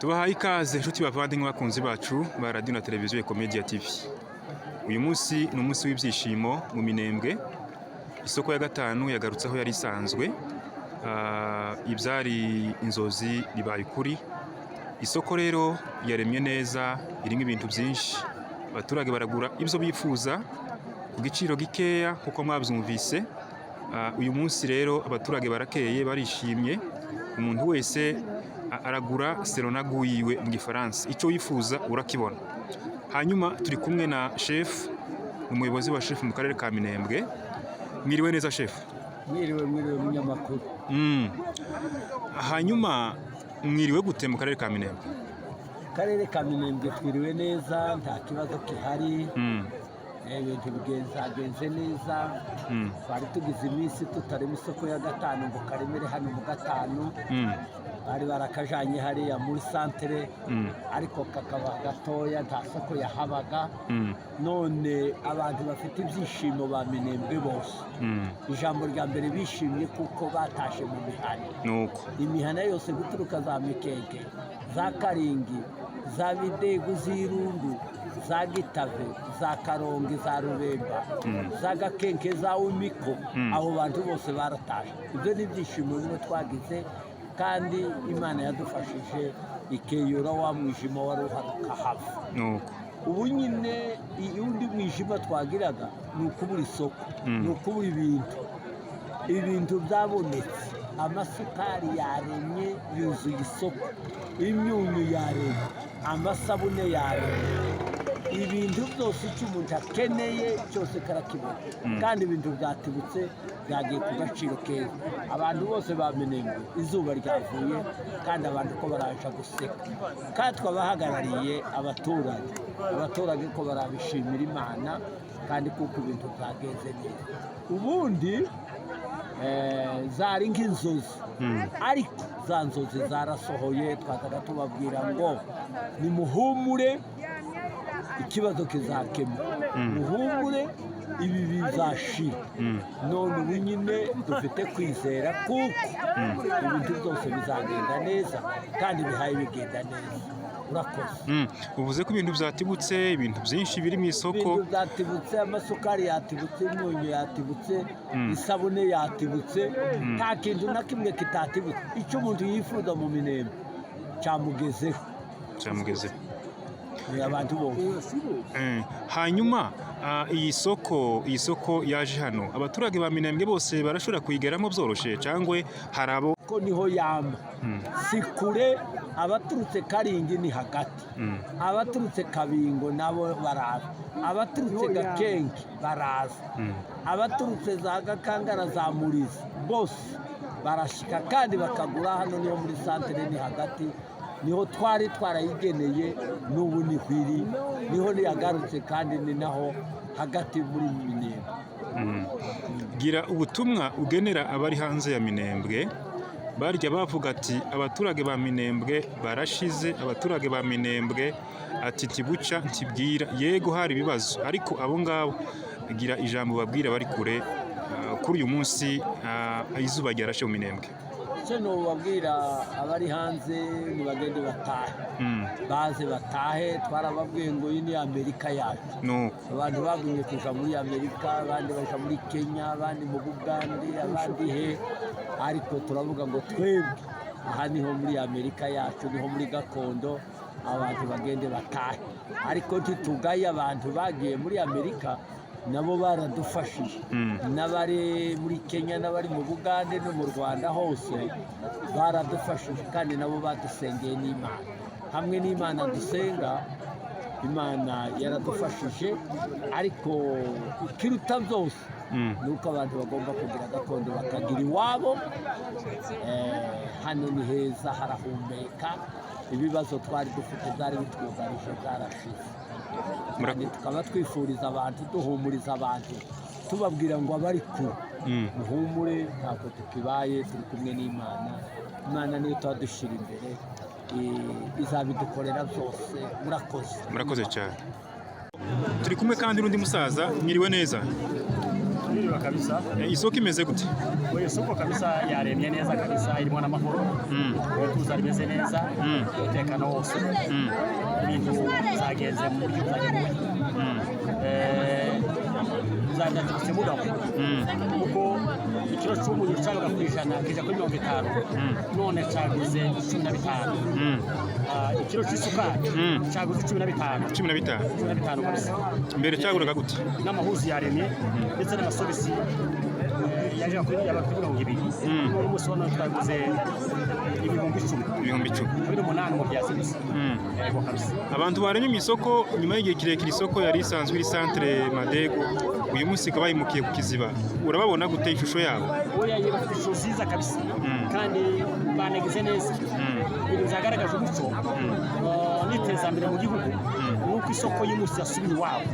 Tubahaye ikaze, inshuti, bavandimwe, bakunzi bacu ba radiyo na televiziyo Ecomedia TV. Uyu munsi ni umunsi w'ibyishimo mu Minembwe. Isoko ya gatanu yagarutse aho yari isanzwe. Ibyari inzozi bibaye ukuri. Isoko rero yaremye neza, irimo ibintu byinshi. Abaturage baragura ibyo bifuza ku giciro gikeya kuko mwabyumvise. Uyu munsi rero abaturage barakeye, barishimye. Umuntu wese aragura selon goût yiwe, mu Gifaransa, icyo wifuza urakibona. Hanyuma turi kumwe na chef, umuyobozi wa chef mu karere ka Minembwe. Mwiriwe neza, chef? Mwiriwe, mwiriwe, munyamakuru. Hanyuma mwiriwe gute mu karere ka Minembwe? Karere ka Minembwe twiriwe neza, nta kibazo gihari. Ibintu bigenzagenze neza. Twari tugize iminsi tutarema isoko ya gatanu ngo karemere hano mu gatanu. Bari barakajanye hariya muri santere, ariko kakaba gatoya, nta soko yahabaga. None abantu bafite ibyishimo ba Minembwe bose. Ijambo rya mbere, bishimye kuko batashe mu mihana. Nuko. Imihana yose, guturuka za Mikenke, za Karingi, za Bidegu, z'Irundu, za Gitave, za Karongi, za Rubemba, za Gakenke, za Umiko, abo bantu bose baratashe. Ibyo ni ibyishimo bimwe twagize, kandi Imana yadufashije ikeyura wa mwijima wari uhari ukahava. Nuko. Ubu nyine undi mwijima twagiraga ni ukubura isoko, ni ukubura ibintu. Ibintu byabonetse, amasukari yaremye, yuzuye isoko, imyunyu yaremye, amasabune yaremye, ibintu byose, icyo umuntu akeneye cyose karakibona. Kandi ibintu byatibutse, byagiye ku gaciro keza. Abantu bose bamenengwe, izuba ryavuye, kandi abantu ko baraja guseka. Kandi twabahagarariye abaturage, abaturage ko barabishimira Imana, kandi kuko ibintu byagenze neza. Ubundi zari nk'inzozi, ariko za nzozi zarasohoye. Twazaga tubabwira ngo nimuhumure, ikibazo kizakemuka, muhumure, ibi bizashira. None ubu nyine dufite kwizera kuko ibintu byose bizagenda neza, kandi bihaye bigenda neza. Urakoze. Uvuze ko ibintu byatibutse, ibintu byinshi biri mu isoko. Ibintu byatibutse, amasukari yatibutse, imyunyu yatibutse, isabune yatibutse, nta kintu na kimwe kitatibutse. Icyo umuntu yifuza mu Minembwe cyamugezeho. Cyamugezeho. Ni abantu bose. Hanyuma iyi soko yaje hano, abaturage ba Minembwe bose barashobora kuyigeramo byoroshye, cyangwa hari abo? Ko niho yama, si kure. Abaturutse Karingi ni hagati, abaturutse Kabingo nabo baraza, abaturutse Gakenke baraza, abaturutse za Gakangara, za Murizi, bose barashyika kandi bakagura hano. Niho muri santere, ni hagati, niho twari twarayigeneye, n'ubu niho iri, niho niyagarutse, kandi ni naho hagati muri Minembwe. Gira ubutumwa ugenera abari hanze ya Minembwe, barya bavuga ati abaturage ba Minembwe barashize, abaturage ba Minembwe ati ntibuca ntibwira. Yego, hari ibibazo, ariko abo ngabo gira ijambo babwira bari kure, kuri uyu munsi izuba ryarashe mu Minembwe. Icyo nubabwira abari hanze, nibagende batahe, baze batahe. Twarababwiye ngo iyi ni Amerika yacu. Nuko. Abantu bagumye kuja muri Amerika, abandi baja muri Kenya, abandi mu Bugande, abandi he, ariko turavuga ngo twebwe aha niho muri Amerika yacu, niho muri gakondo. Abantu bagende batahe, ariko ntitugaye abantu bagiye muri Amerika, nabo baradufashije, n'abari muri Kenya, n'abari mu Bugande no mu Rwanda hose baradufashije, kandi nabo badusengeye n'Imana. Hamwe n'Imana dusenga, Imana yaradufashije. Ariko ikiruta byose ni uko abantu bagomba kugira gakondo, bakagira iwabo. Hano ni heza, harahumeka. Ibibazo twari dufite byari bitwugarije byarashize. Kandi tukaba twifuriza abantu, duhumuriza abantu, tubabwira ngo abari kure, muhumure, ntabwo tukibaye, turi kumwe n'Imana. Imana niyo tuba dushyira imbere, izabidukorera byose. Murakoze. Murakoze cyane. Turi kumwe kandi n'undi musaza. Mwiriwe neza? Mwiriwe kabisa. Isoko imeze gute? Oya, isoko kabisa yaremye neza kabisa, irimo n'amahoro, ibituza rimeze neza, umutekano wose, ibintu byagenze mu buryo bwagenewe. Byaturutse mugabo kuko ikiro cy'umunyu cyabaga ku 100 kija kuri 50, none cyaguze 15. Ikiro cy'isukari cyaguze 15. 15? 15 kabisa. Mbere cyaguraga gute? N'amahuzu yaremye, ndetse n'amasogisi yaje kuri yaba kuri 20, none umunsi wa none twaguze 10,000. 10,000. 18 mu byaziguze, yego kabisa. Abantu baremye mu isoko nyuma y'igihe kirekire isoko yari isanzwe iri centre Madego, uyu munsi ikaba yimukiye ku Kiziba, urababona gute ishusho yabo? Oya, ye bafite ishusho nziza kabisa, kandi banagize neza ibintu byagaragaje umuco n'iterambere mu gihugu, nuko isoko y'umunsi yasubiye iwabo,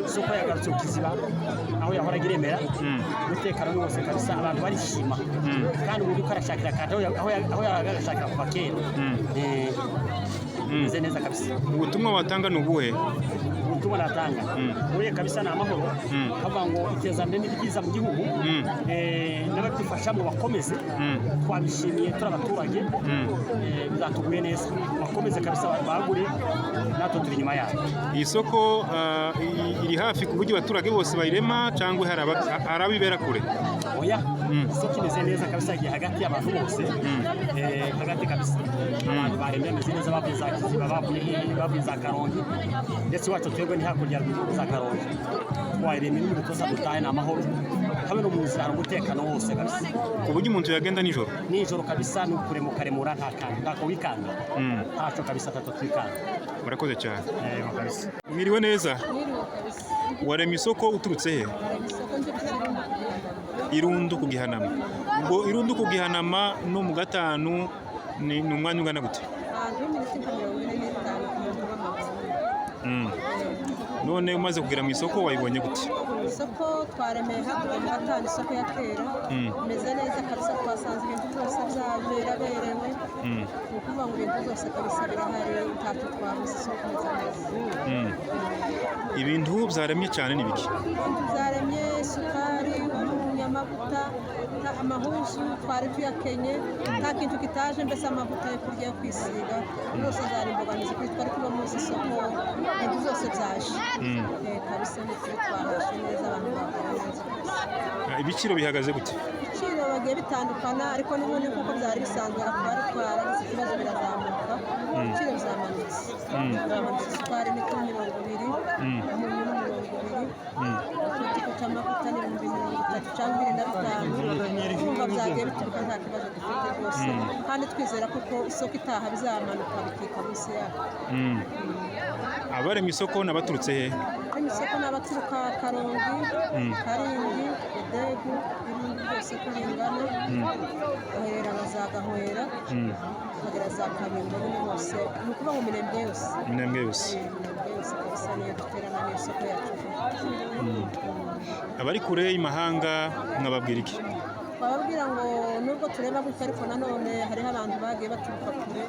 isoko yagarutse ku Kiziba aho yahoraga iremera, umutekano ni wose kabisa, abantu barishima, kandi umuntu uko arashakira kandi aho yahoraga agashakira kuva kera. Bimeze neza kabisa. Ubutumwa watanga ni ubuhe? Ubutumwa natanga ubuye kabisa ni amahoro, kavuga ngo iterambere ni ryiza mu gihugu, n'ababidufashamo bakomeze, twabishimiye turi abaturage, bizatuguye neza, bakomeze kabisa bagure, natwe turi inyuma yabo. Iyi soko iri hafi ku buryo abaturage bose bayirema, cyangwa hari abibera kure? Oya, isoko imeze neza kabisa, igiye hagati y'abantu bose, hagati kabisa, abantu baremye bameze neza, bavuye za Kiziba, bavuye hehe, bavuye za Karongi, ndetse iwacu twebwe ni hakurya ya za Karongi, twayiremye n'ibintu dutahe ni amahoro, habe no mu nzira hari umutekano wose kabisa. Ku buryo umuntu yagenda nijoro? Nijoro kabisa, ni ukuremukaremura, nta kantu ntako wikanga, ntacyo kabisa, atatu twikanga. Murakoze cyane. Yego kabisa. Mwiriwe neza? Mwiriwe kabisa. Waremye isoko uturutse he? Isoko nje kugira. Irundu ku Gihanama. Ubwo Irundu ku Gihanama no mu gatanu ni umwanya ungana gute? Ahantu h'iminota nka 45 ku muntu w'amaguru. None umaze kugera mu isoko wayibonye gute? Isoko twaremeye hakurya mu gatanu, isoko ya kera imeze neza kabisa, twasanze ibintu byose byaberewe, ni ukuvuga ngo ibintu byose kabisa birahari, ntacyo twabuze, isoko imeze neza. Ibintu byaremye cyane ni biki? Ibintu byaremye: isukari, umunyu, amavuta, amahuzu twari tuyakenye, nta kintu kitaje mbese, amavuta yo kurya, yo kwisiga, byose zari imbogamizi kuri twari tuba munsi isoko, ibintu byose byaje. Kabisa ni ukuri twahashe neza, abantu bakora neza kabisa. Ibiciro bihagaze gute? Ibiciro bagiye bitandukana, ariko n'ubundi nk'uko byari bisanzwe twari twaragize ikibazo birazamuka, ibiciro bizamanutse, biramanutse. Isukari ni kuri 20, umunyu ni 20, ikitiko cy'amavuta ni 30,000 cyangwa 25. Urumva byagiye bituruka, nta kibazo dufite rwose, kandi twizera kuko isoko itaha bizamanuka bikika munsi yaho. Abaremye isoko n'abaturutse he? Mu isoko ni abaturuka Karongi, Karingi, Edegu, ibindi byose ko bingana, Gahera na za Gahwera, bakagera za Kabingo, nyine bose ni ukuvuga ngo Minembwe yose. Minembwe yose. Minembwe yose kabisa niyo duterana, niyo soko yacu. Abari kure y'imahanga mwababwira iki? Bababwira ngo nubwo tureba gutya, ariko nanone hariho abantu bagiye baturuka kure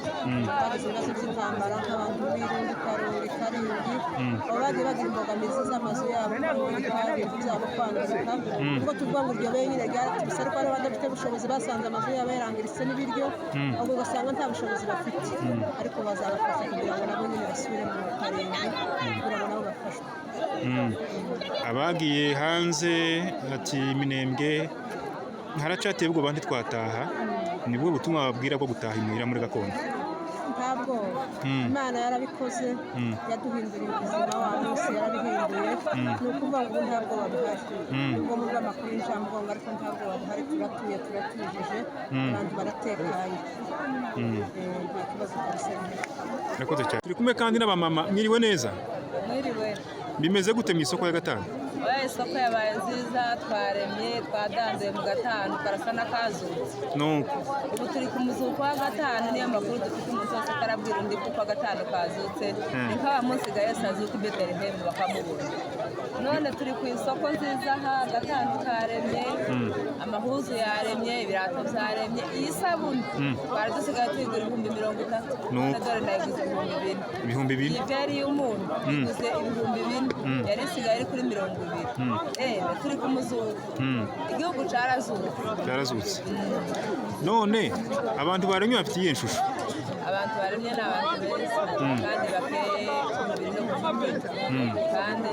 bagize ibibazo by'intambara, nk'abantu b'Irundi, Karuri, Karingi, baba bagiye bagira imbogamizi z'amazu yabo kwangirika, ibintu byabo kwangirika. Ubwo tuvuga ngo iryo benyine ryaraturutse, ariko hari abadafite ubushobozi basanze amazu yabo yarangiritse n'ibiryo, ahubwo ugasanga nta bushobozi bafite, ariko bazabafasha kugira ngo nabo nyine basubire mu Karingi, kugira ngo nabo bafashwe. Abagiye hanze ati Minembwe haracateye ubwoba ntitwataha, nibwo butumwa bababwira bwo gutaha imuhira muri gakondo? Ntabwo, Imana yarabikoze, yaduhinduriye ubuzima wa munsi yarabihinduye, ni ukuvuga ngo ubu nta bwoba buhari. Ubwo mu bw'amakuru y'injamgongo, ariko nta bwoba buhari, turatuye, turatujije, abantu baratekanye. Nta kibazo kabisa gihari. Murakoze cyane. Turi kumwe kandi n'abamama. Mwiriwe neza? Mwiriwe. Bimeze gute mu isoko ya gatanu? Oya, isoko yabaye nziza, twaremye, twadanduye mu gatanu karasa n'akazutse. Nuko Ubu turi ku muzuko wa gatanu, niyo makuru dufite, umunsi wose utarabwira undi kuko gatanu kazutse, ni nka wa munsi ga Yesu azuka i Betelehemu bakamubura. None turi ku isoko nziza aha, gatanu karemye, amahuzu yaremye, ibirato byaremye, iyi sabune twari dusigaye tuyigura 30,000, none Nuko. dore nayiguze 4,000. 4,000. Iyi veri y'umuntu iguze 4,000, yari isigaye iri kuri 20. Turi ku muzuko. Igihugu carazutse. Cyarazutse. None abantu baremye bafite iyihe shusho? Abantu baremye ni abantu beza kandi bakeye ku mubiri no ku mutima, kandi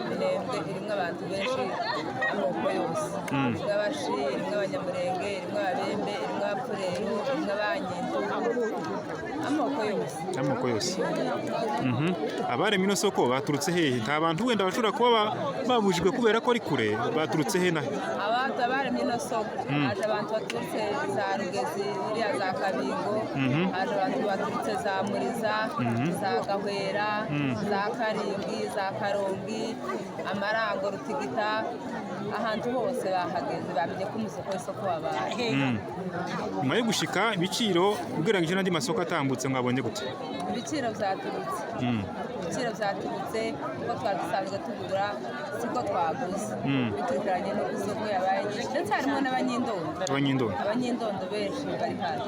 Minembwe irimo abantu benshi, amoko yose: irimo Abashi, irimo Abanyamurenge, irimo Ababembe, irimo Abapfureru, irimo Abanyindu, amoko yose. Amoko yose. Abaremye ino soko baturutse hehe? Nta bantu wenda bashobora kuba babujijwe kubera ko ari kure, baturutse he na he? Abantu baremye ino soko, haje abantu baturutse za Rugezi, iriya za Kabingo, haje abantu baturutse za Muriza, za Gahwera, za Karingi, za Karongi, Amarango, Rutigita, ahantu hose bahageze, bamenye ko umuzuko w'isoko wabaye. Nyuma yo gushika, ibiciro ugereranyije n'andi masoko atambutse mwabonye gute? Ibiciro byaturutse, ibiciro byaturutse uko twari dusanzwe tugura siko twaguze, biturukanye n'uko isoko yabaye nyinshi, ndetse harimo n'abanyindondo. Abanyindondo. Abanyindondo benshi bari hano.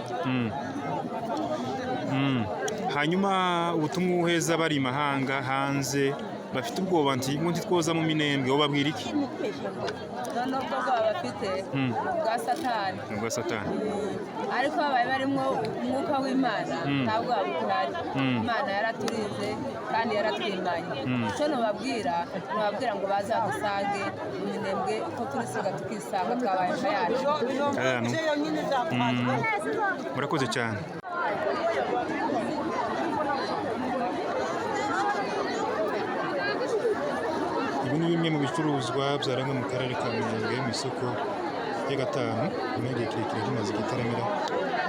Hanyuma ubutumwa uheza bari imahanga hanze bafite ubwoba nti ngo ntitwoza mu Minembwe, wobabwira iki? Noneho ubwo bwoba bafite ni ubwa Satani. Ni ubwa Satani. Ariko babaye barimo umwuka w'Imana, nta bwoba buhari. Imana yaraturinze kandi yaratwimanye. Icyo nubabwira ngo bazadusange mu Minembwe, uko turisiga tukisanga twabaye nka yacu. Ahantu. Murakoze cyane. Ibi ni bimwe mu bicuruzwa byarangwa mu karere ka Minembwe mu isoko ya gatanu, nyuma y'igihe kirekire rimaze igihe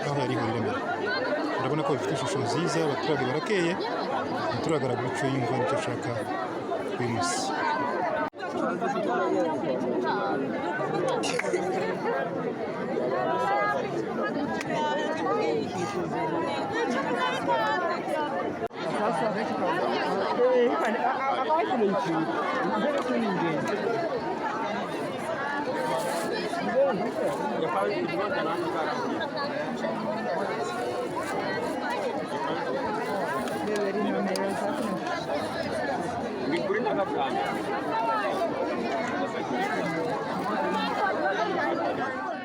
aho yari ihora iremera. Urabona ko bifite ishusho nziza, abaturage barakeye, umuturage aragura icyo yumva n'icyo ashaka uyu munsi.